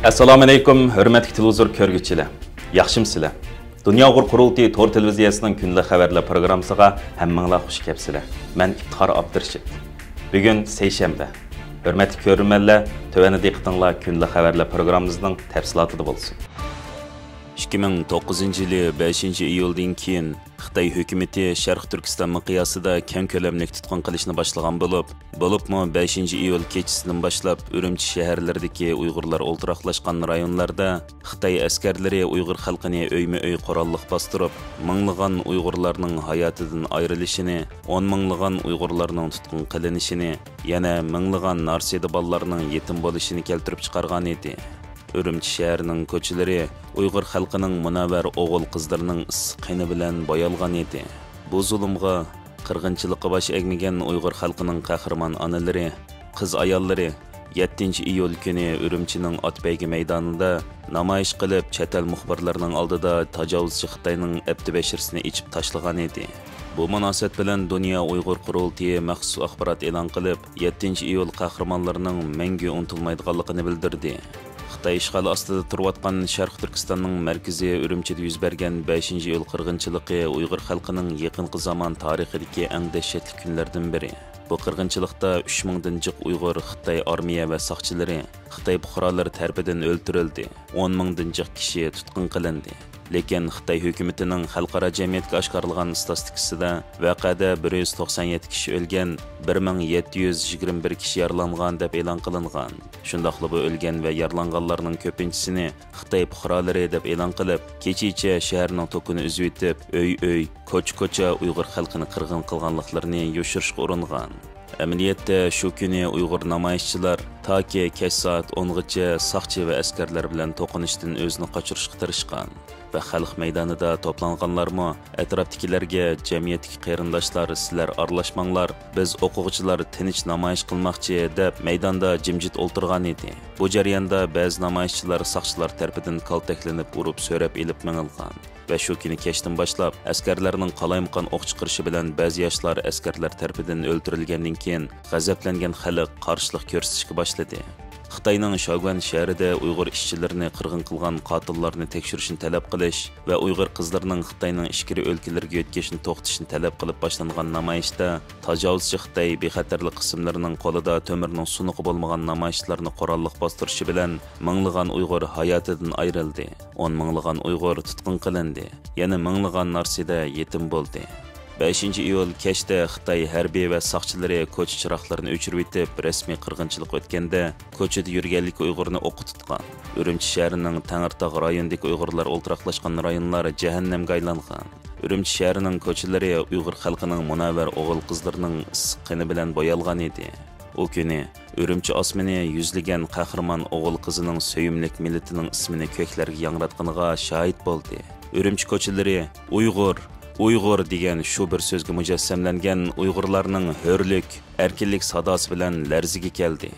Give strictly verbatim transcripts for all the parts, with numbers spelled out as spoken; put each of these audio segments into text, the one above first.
ئەسسالامۇئەلەيكۇم، ھۆرمەتلىك تېلېۋىزور كۆرگۈچىلەر. ياخشىمۇسىلەر؟ دۇنيا ئۇيغۇر قۇرۇلتىيى تور تېلېۋىزىيەسىنىڭ كۈندىلىك خەۋەرلەر پروگراممىسىغا ھەممىڭلار خۇش كەپسىلەر. مەن ئىپتىخار ئابدۇرېشىت. بۈگۈن سەيشەنبە. ھۆرمەتلىك كۆرۈرمەنلەر، تۆۋەندە دىققىتىڭلار كۈندىلىك خەۋەرلەر پروگراممىمىزنىڭ تەپسىلاتىدا بولسۇن. ئىككى مىڭ توققۇزىنچى يىلى بەشىنچى ئىيۇلدىن كېيىن خىتاي ھۆكۈمىتى شەرقىي تۈركىستان مىقياسىدا كەڭ كۆلەملىك تۇتقۇن قىلىشنى باشلىغان بولۇپ، بولۇپمۇ بەشىنچى ئىيۇل كېچىسىدىن باشلاپ ئۈرۈمچى شەھەرلىرىدىكى ئۇيغۇرلار ئولتۇراقلاشقان رايونلاردا خىتاي ئەسكەرلىرى ئۇيغۇر خەلقىنى ئۆيمۇ ئۆي قوراللىق باستۇرۇپ، مىڭلىغان ئۇيغۇرلارنىڭ ھاياتىدىن ئايرىلىشىنى، ئون مىڭلىغان ئۇيغۇرلارنىڭ تۇتقۇن قىلىنىشىنى، يەنە مىڭلىغان نارسىدە بالىلارنىڭ يېتىم بولۇشىنى كەلتۈرۈپ چىقارغان ئىدى. ئۈرۈمچى شەھىرىنىڭ كوچىلىرى ئۇيغۇر خەلقىنىڭ مۇنەۋۋەر ئوغۇل-قىزلىرىنىڭ ئىسسىق قېنى بىلەن بويالغان ئىدى. بۇ زۇلۇمغا، قىرغىنچىلىققا باش ئەگمىگەن ئۇيغۇر خەلقىنىڭ قەھرىمان ئانىلىرى، قىز-ئاياللىرى يەتتىنچى ئىيۇل كۈنى ئۈرۈمچىنىڭ ئاتبەيگە مەيدانىدا نامايىش قىلىپ، چەت ئەل مۇخبىرلىرىنىڭ ئالدىدا تاجاۋۇزچى خىتاينىڭ ئەپتى بەشىرىسىنى ئېچىپ تاشلىغان ئىدى. بۇ مۇناسىۋەت بىلەن دۇنيا ئۇيغۇر قۇرۇلتىيى مەخسۇس ئاخبارات ئېلان قىلىپ، يەتتىنچى ئىيۇل قەھرىمانلىرىنىڭ مەڭگۈ ئۇنتۇلمايدىغانلىقىنى بىلدۈردى. خىتاي ئىشغالى ئاستىدا تۇرۇۋاتقان شەرقىي تۈركىستاننىڭ مەركىزى ئۈرۈمچىدە يۈز بەرگەن بەشىنچى ئىيۇل قىرغىنچىلىقى ئۇيغۇر خەلقىنىڭ يېقىنقى زامان تارىخىدىكى ئەڭ دەھشەتلىك كۈنلەردىن بىرى. بۇ قىرغىنچىلىقتا ئۈچ مىڭدىن جىق ئۇيغۇر خىتاي ئارمىيە ۋە ساقچىلىرى، خىتاي پۇقرالىرى تەرىپىدىن ئۆلتۈرۈلدى، ئون مىڭدىن جىق كىشى تۇتقۇن قىلىندى. لېكىن خىتاي ھۆكۈمىتىنىڭ خەلقئارا جەمئىيەتكە ئاشكارىلىغان ئىستاتىستىكىسىدا ۋەقەدە بىر يۈز توقسان يەتتە كىشى ئۆلگەن، بىر مىڭ يەتتە يۈز يىگىرمە بىر كىشى يارىلانغان دەپ ئېلان قىلىنغان. شۇنداقلا بۇ ئۆلگەن ۋە يارىلانغانلارنىڭ كۆپىنچىسىنى خىتاي پۇقرالىرى دەپ ئېلان قىلىپ، كېچىچە شەھەرنىڭ توكىنى ئۈزۈۋېتىپ، ئۆي-ئۆي، كوچا-كوچا ئۇيغۇر خەلقىنى قىرغىن قىلغانلىقلىرىنى يوشۇرۇشقا ئۇرۇنغان. ئەمەلىيەتتە، شۇ كۈنى ئۇيغۇر نامايىشچىلار تاكى كەچ سائەت ئونغىچە ساقچى ۋە ئەسكەرلەر بىلەن توقۇنۇشتىن ئۆزىنى قاچۇرۇشقا تىرىشقان. ۋە خەلق مەيدانىدا توپلانغانلارمۇ ئەتراپتىكىلەرگە، جەمئىيەتتىكى قېرىنداشلار، سىلەر ئارىلاشماڭلار، بىز ئوقۇغۇچىلار تىنچ نامايىش قىلماقچى، دەپ مەيداندا جىمجىت ئولتۇرغان ئىدى. بۇ جەرياندا بەزى نامايىشچىلار ساقچىلار تەرىپىدىن كالتەكلىنىپ، ئۇرۇپ، سۆرەپ ئېلىپ مېڭىلغان. ۋە شۇ كۈنى كەچتىن باشلاپ، ئەسكەرلەرنىڭ قالايمىقان ئوق چىقىرىشى بىلەن بەزى ياشلار ئەسكەرلەر تەرىپىدىن ئۆلتۈرۈلگەندىن كېيىن، غەزەپلەنگەن خەلق قارشىلىق كۆرسىتىشكە باشلىدى. خىتاينىڭ شاگۈەن شەھىرىدە ئۇيغۇر ئىشچىلىرىنى قىرغىن قىلغان قاتىللارنى تەكشۈرۈشنى تەلەپ قىلىش ۋە ئۇيغۇر قىزلىرىنىڭ خىتاينىڭ ئىچكىرى ئۆلكىلىرىگە يۆتكەشنى توختىتىشنى تەلەپ قىلىپ باشلانغان نامايىشتا، تاجاۋۇزچى خىتاي بىخەتەرلىك قىسىملىرىنىڭ قولىدا تۆمۈرنىڭ سۇنۇقى بولمىغان نامايىشچىلارنى قوراللىق باستۇرۇشى بىلەن، مىڭلىغان ئۇيغۇر ھاياتىدىن ئايرىلدى. ئون مىڭلىغان ئۇيغۇر تۇتقۇن قىلىندى. يەنە مىڭلىغان نارسىدە يېتىم بولدى. بەشىنچى ئىيۇل كەچتە خىتاي ھەربىي ۋە ساقچىلىرى كوچا چىراغلىرىنى ئۆچۈرۈۋېتىپ، رەسمىي قىرغىنچىلىق ئۆتكەندە، كوچىدا يۈرگەنلىكى ئۇيغۇرنى ئوققا تۇتقان. ئۈرۈمچى شەھىرىنىڭ تەڭرىتاغ رايونىدىكى ئۇيغۇرلار ئولتۇراقلاشقان رايونلار جەھەننەمگە ئايلانغان. ئۈرۈمچى شەھىرىنىڭ كوچىلىرى ئۇيغۇر خەلقىنىڭ مۇنەۋۋەر ئوغۇل-قىزلىرىنىڭ ئىسسىق قېنى بىلەن بويالغان ئىدى. ئۇ كۈنى ئۈرۈمچى ئاسمىنى يۈزلىگەن قەھرىمان ئوغۇل-قىزىنىڭ سۆيۈملۈك مىللىتىنىڭ ئىسمىنى كۆكلەرگە ياڭراتقىنىغا شاھىت بولدى. ئۈرۈمچى كوچىلىرى «ئۇيغۇر، ئۇيغۇر» دېگەن شۇ بىر سۆزگە مۇجەسسەملەنگەن ئۇيغۇرلارنىڭ ھۆرلۈك، ئەركىنلىك ساداسى بىلەن لەرزىگە كەلدى.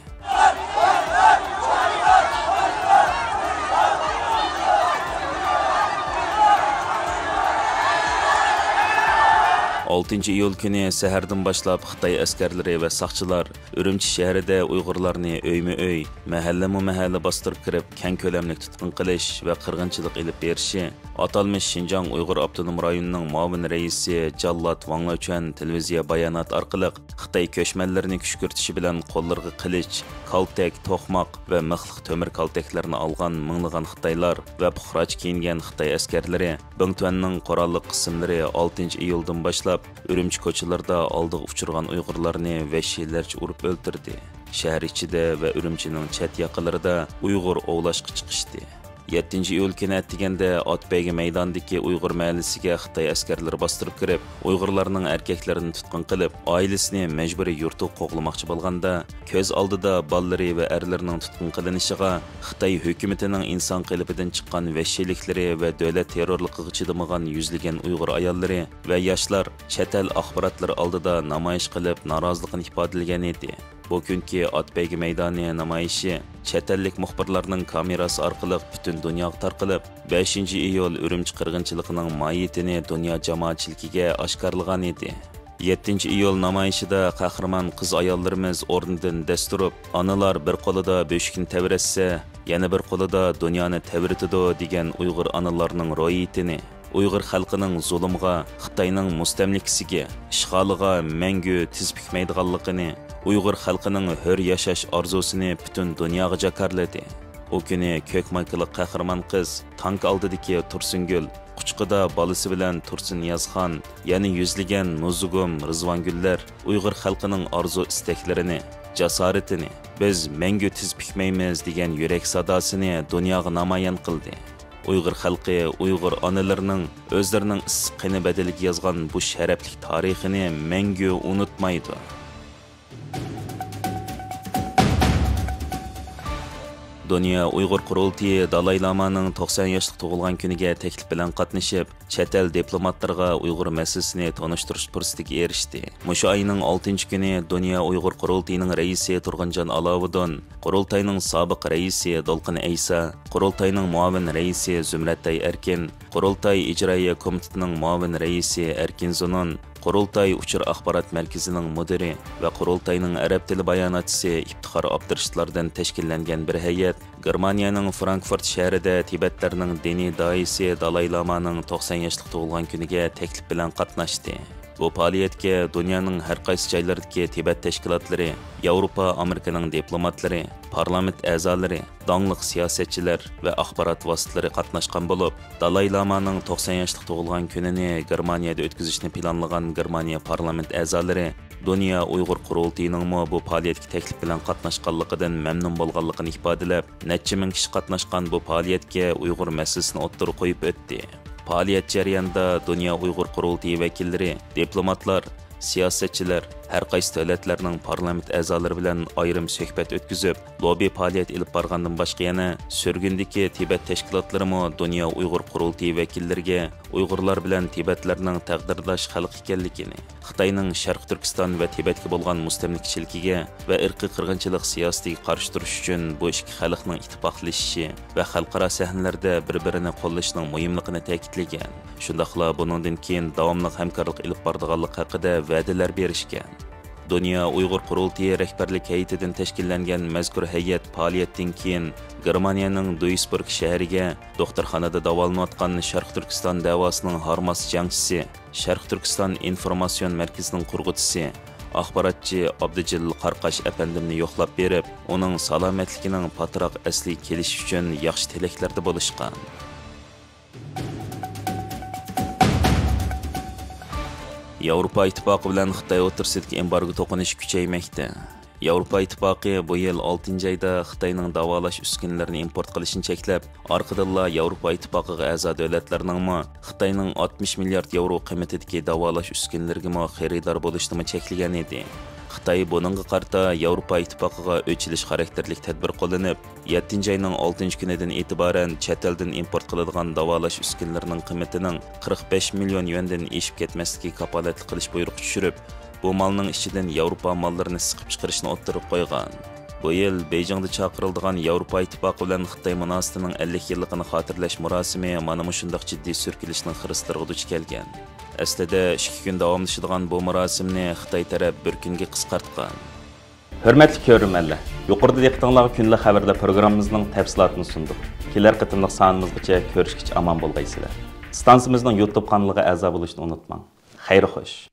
ئالتىنچى ئىيۇل كۈنى سەھەردىن باشلاپ خىتاي ئەسكەرلىرى ۋە ساقچىلار ئۈرۈمچى شەھىرىدە ئۇيغۇرلارنى ئۆيمۇ ئۆي، مەھەللىمۇ مەھەللە باستۇرۇپ كىرىپ، كەڭ كۆلەملىك تۇتقۇن قىلىش ۋە قىرغىنچىلىق ئېلىپ بېرىشى ئاتالمىش شىنجاڭ ئۇيغۇر ئاپتونوم رايونىنىڭ مۇئاۋىن رەئىسى جاللات ۋاڭ لېچۈەن تېلېۋىزىيە باياناتى ئارقىلىق خىتاي كۆچمەنلىرىنى كۈشكۈرتۈشى بىلەن قوللىرىغا قىلىچ، كالتەك، توقماق ۋە مىخلىق تۆمۈر كالتەكلەرنى ئالغان مىڭلىغان خىتايلار ۋە پۇقراچە كىيىنگەن خىتاي ئەسكەرلىرى بىڭتۈەننىڭ قوراللىق قىسىملىرى ئالتىنچى ئىيۇلدىن باشلاپ ئۈرۈمچى كوچىلىرىدا ئالدىغا ئۇچرىغان ئۇيغۇرلارنى ۋەھشىيلەرچە ئۇرۇپ ئۆلتۈردى. شەھەر ئىچىدە ۋە ئۈرۈمچىنىڭ چەت ياقىلىرىدا ئۇيغۇر ئوۋلاشقا چىقىشتى. يەتتىنچى ئىيۇل كۈنى ئەتىگەندە ئات بەيگە مەيدانىدىكى ئۇيغۇر مەھەللىسىگە خىتاي ئەسكەرلىرى باستۇرۇپ كىرىپ، ئۇيغۇرلارنىڭ ئەركەكلىرىنى تۇتقۇن قىلىپ، ئائىلىسىنى مەجبۇرىي يۇرتىغا قوغلىماقچى بولغاندا، كۆز ئالدىدا بالىلىرى ۋە ئەرلىرىنىڭ تۇتقۇن قىلىنىشىغا خىتاي ھۆكۈمىتىنىڭ ئىنسان قېلىپىدىن چىققان ۋەھشىيلىكلىرى ۋە دۆلەت تېررورلۇقىغا چىدىمىغان يۈزلىگەن ئۇيغۇر ئاياللىرى ۋە ياشلار چەت ئەل ئاخباراتلىرى ئالدىدا نامايىش قىلىپ، نارازىلىقىنى ئىپادىلىگەن ئىدى. بۇ كۈنكى ئات بەيگە مەيدانى نامايىشى چەت ئەللىك مۇخبىرلارنىڭ كامېراسى ئارقىلىق پۈتۈن دۇنياغا تارقىلىپ، بەشىنچى ئىيۇل ئۈرۈمچى قىرغىنچىلىقىنىڭ ماھىيىتىنى دۇنيا جامائەتچىلىكىگە ئاشكارىلىغان ئىدى. يەتتىنچى ئىيۇل نامايىشىدا قەھرىمان قىز-ئاياللىرىمىز ئورنىدىن دەس تۇرۇپ، ئانىلار بىر قولىدا بۆشۈكنى تەۋرەتسە، يەنە بىر قولىدا دۇنيانى تەۋرىتىدۇ دېگەن ئۇيغۇر ئانىلارنىڭ روھىيىتىنى، ئۇيغۇر خەلقىنىڭ زۇلۇمغا، خىتاينىڭ مۇستەملىكىسىگە، ئىشغالىغا مەڭگۈ تىز پۈكمەيدىغانلىقىنى، ئۇيغۇر خەلقىنىڭ ھۆر ياشاش ئارزۇسىنى پۈتۈن دۇنياغا جاكارلىدى. ئۇ كۈنى كۆك مايكىلىق قەھرىمان قىز تانك ئالدىدىكى تۇرسۇنگۈل، قۇچىقىدا بالىسى بىلەن تۇرسۇن يازخان، يەنە يۈزلىگەن نۇزۇگۇم، رىزۋانگۈللەر ئۇيغۇر خەلقىنىڭ ئارزۇ-ئىستەكلىرىنى، جاسارىتىنى، «بىز مەڭگۈ تىز پۈكمەيمىز» دېگەن يۈرەك ساداسىنى دۇنياغا نامايان قىلدى. ئۇيغۇر خەلقى ئۇيغۇر ئانىلىرىنىڭ ئۆزلىرىنىڭ ئىسسىق قېنى بەدىلىگە يازغان بۇ شەرەپلىك تارىخىنى مەڭگۈ ئۇنتۇمايدۇ. دۇنيا ئۇيغۇر قۇرۇلتىيى دالاي لامانىڭ توقسان ياشلىق تۇغۇلغان كۈنىگە تەكلىپ بىلەن قاتنىشىپ، چەت ئەل دىپلوماتلىرىغا ئۇيغۇر مەسىلىسىنى تونۇشتۇرۇش پۇرسىتىگە ئېرىشتى. مۇشۇ ئاينىڭ ئالتىنچى كۈنى دۇنيا ئۇيغۇر قۇرۇلتىيىنىڭ رەئىسى تۇرغۇنجان ئالاۋۇدۇن، قۇرۇلتاينىڭ سابىق رەئىسى دولقۇن ئەيسا، قۇرۇلتاينىڭ مۇئاۋىن رەئىسى زۇمرەتئاي ئەركىن، قۇرۇلتاي ئىجرائىيە كومىتېتىنىڭ مۇئاۋىن رەئىسى ئەركىن زۇنۇن، قۇرۇلتاي ئۇچۇر ئاخبارات مەركىزىنىڭ مۇدىرى ۋە قۇرۇلتاينىڭ ئەرەب تىلى باياناتچىسى ئىپتىخار ئابدۇرېشىتلاردىن تەشكىللەنگەن بىر ھەيئەت گېرمانىيەنىڭ فرانكفورت شەھىرىدە تىبەتلەرنىڭ دىنىي داھىيسى دالاي لامانىڭ توقسان ياشلىق تۇغۇلغان كۈنىگە تەكلىپ بىلەن قاتناشتى. بۇ پائالىيەتكە دۇنيانىڭ ھەر قايسى جايلىرىدىكى تىبەت تەشكىلاتلىرى، ياۋروپا، ئامېرىكىنىڭ دىپلوماتلىرى، پارلامېنت ئەزالىرى، داڭلىق سىياسەتچىلەر ۋە ئاخبارات ۋاسىتىلىرى قاتناشقان بولۇپ، دالاي لامانىڭ توقسان ياشلىق تۇغۇلغان كۈنىنى گېرمانىيەدە ئۆتكۈزۈشنى پىلانلىغان گېرمانىيە پارلامېنت ئەزالىرى دۇنيا ئۇيغۇر قۇرۇلتىيىنىڭمۇ بۇ پائالىيەتكە تەكلىپ بىلەن قاتناشقانلىقىدىن مەمنۇن بولغانلىقىنى ئىپادىلەپ، نەچچە مىڭ كىشى قاتناشقان بۇ پائالىيەتكە ئۇيغۇر مەسىلىسىنى ئوتتۇرىغا قويۇپ ئۆتتى. پائالىيەت جەريانىدا دۇنيا ئۇيغۇر قۇرۇلتىيى ۋەكىللىرى، دىپلوماتلار، سىياسەتچىلەر، ھەر قايسى دۆلەتلەرنىڭ پارلامېنت ئەزالىرى بىلەن ئايرىم سۆھبەت ئۆتكۈزۈپ، لوببى پائالىيەت ئېلىپ بارغاندىن باشقا يەنە سۈرگۈندىكى تىبەت تەشكىلاتلىرىمۇ دۇنيا ئۇيغۇر قۇرۇلتىيى ۋەكىللىرىگە ئۇيغۇرلار بىلەن تىبەتلەرنىڭ تەقدىرداش خەلق ئىكەنلىكىنى، خىتاينىڭ شەرقىي تۈركىستان ۋە تىبەتكە بولغان مۇستەملىكىچىلىكىگە ۋە ئىرقىي قىرغىنچىلىق سىياسىتىگە قارشى تۇرۇش ئۈچۈن بۇ ئىككى خەلقنىڭ ئىتتىپاقلىشىشى ۋە خەلقئارا سەھنىلەردە بىر-بىرىنى قوللىشىنىڭ مۇھىملىقىنى تەكىتلىگەن. شۇنداقلا بۇنىڭدىن كېيىن داۋاملىق ھەمكارلىق ئېلىپ بارىدىغانلىقى ھەققىدە ۋەدىلەر بېرىشكەن. دۇنيا ئۇيغۇر قۇرۇلتىيى رەھبەرلىك ھەيئىتىدىن تەشكىللەنگەن مەزكۇر ھەيئەت پائالىيەتتىن كېيىن گېرمانىيەنىڭ دۇيسبۇرگ شەھىرىگە دوختۇرخانىدا داۋالىنىۋاتقان شەرقىي تۈركىستان دەۋاسىنىڭ ھارماس جەڭچىسى، شەرقىي تۈركىستان ئىنفورماتسىيون مەركىزىنىڭ قۇرغۇچىسى، ئاخباراتچى ئابدۇجېلىل قاراقاش ئەپەندىمنى يوقلاپ بېرىپ، ئۇنىڭ سالامەتلىكىنىڭ پاتراق ئەسلىگە كېلىشى ئۈچۈن ياخشى تىلەكلەردە بولۇشقان. ياۋروپا ئىتتىپاقى بىلەن خىتاي ئوتتۇرىسىدىكى ئېمبارگو توقۇنۇشى كۈچەيمەكتە. ياۋروپا ئىتتىپاقى بۇ يىل ئالتىنچى ئايدا خىتاينىڭ داۋالاش ئۈسكۈنىلىرىنى ئىمپورت قىلىشنى چەكلەپ، ئارقىدىنلا ياۋروپا ئىتتىپاقىغا ئەزا دۆلەتلەرنىڭمۇ خىتاينىڭ ئاتمىش مىليارد ياۋرو قىممىتىدىكى داۋالاش ئۈسكۈنىلىرىگىمۇ خېرىدار بولۇشنىمۇ چەكلىگەن ئىدى. خىتاي بۇنىڭغا قارىتا ياۋروپا ئىتتىپاقىغا ئۆچ ئېلىش خاراكتېرلىك تەدبىر قوللىنىپ، يەتتىنچى ئاينىڭ ئالتىنچى كۈنىدىن ئېتىبارەن چەت ئەلدىن ئىمپورت قىلىدىغان داۋالاش ئۈسكۈنىلىرىنىڭ قىممىتىنىڭ قىرىق بەش مىليون يۈەندىن ئېشىپ كەتمەسلىكىگە كاپالەتلىك قىلىش بۇيرۇقى چۈشۈرۈپ، بۇ مالنىڭ ئىچىدىن ياۋروپا ماللىرىنى سىقىپ چىقىرىشنى ئوتتۇرىغا قويغان. بۇ يىل بېيجىڭدا چاقىرىلىدىغان ياۋروپا ئىتتىپاقى بىلەن خىتاي مۇناسىۋىتىنىڭ ئەللىك يىللىقىنى خاتىرىلەش مۇراسىمى مانا مۇشۇنداق جىددىي سۈركىلىشنىڭ خىرىسلىرىغا دۇچ كەلگەن. ئەسلىدە ئىككى كۈن داۋاملىشىدىغان بۇ مۇراسىمنى خىتاي تەرەپ بىر كۈنگە قىسقارتقان. ھۆرمەتلىك كۆرۈرمەنلەر، يۇقىرىدا دىققىتىڭلارغا كۈندىلىك خەۋەرلەر پروگراممىمىزنىڭ تەپسىلاتىنى سۇندۇق. كېلەر قېتىملىق سانىمىزغىچە كۆرۈشكىچە ئامان بولغايسىلەر. ئىستانسىمىزنىڭ يۇتۇب قانىلىغا ئەزا بولۇشنى ئۇنتۇماڭ. خەير خوش.